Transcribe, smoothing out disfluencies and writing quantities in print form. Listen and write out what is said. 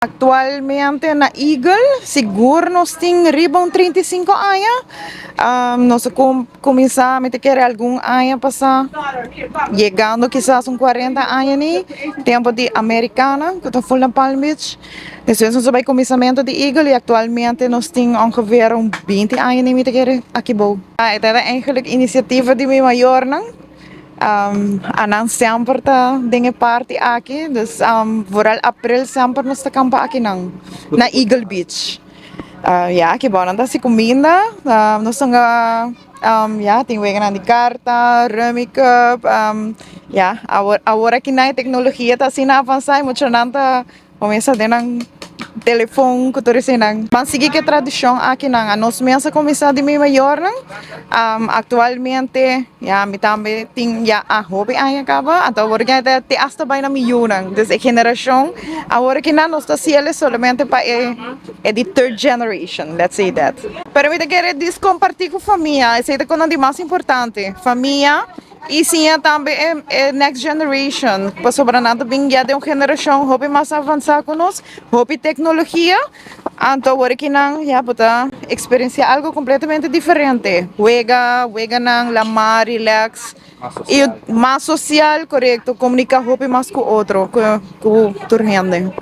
Aktualmente na Eagle sigur nos tin riba un 35 aña. Nos a kuminsá, mi ta kere algun aña pasá, yegando kisas un 40 aña ni, tempu di Americana ku ta ful na Palm Beach. Despues nos a bai kuminsamentu di Eagle i aktualmente nos tin ongeveer un 20 aña ni, mi ta kere, aki bou. E ta eigenlijk inisiativa di mi mayornan. Anan semper ta den e parti aki, dus vooral april semper nos ta kampa akinan na Eagle Beach. Ya, aki bo nan ta hasi kuminda, nos ta ya tin weganan di karta, rummy cup, ya awor akinan e teknologia ta asina avansa i muchanan ta Kuminsá den nan telefon ku tur eseinan. Ban sigui ku e tradishon akinan. Anos mes a kuminsá di mi mayornan. Aktualmente ya mi tambe tin ya a hopi aña kaba, anto awor ya ta te asta bai na mi yunan. Dus e generashon awor akinan nos ta hasiel solamente pa e e di third generation, let's say that. Pero mi ta kere dis kompartí ku famia, esei ta kono di mas importante, famia. I siña tambe e next generation, pasobra nan ta bin ya den un generashon hopi mas avansá ku nos, hopi teknologia, anto awor aki nan ya bo ta eksperensiá algu kompletamente diferente, wega, weganan, lamá, relax, i mas sosial, korekto, komuniká hopi mas ku otro, ku tur hende.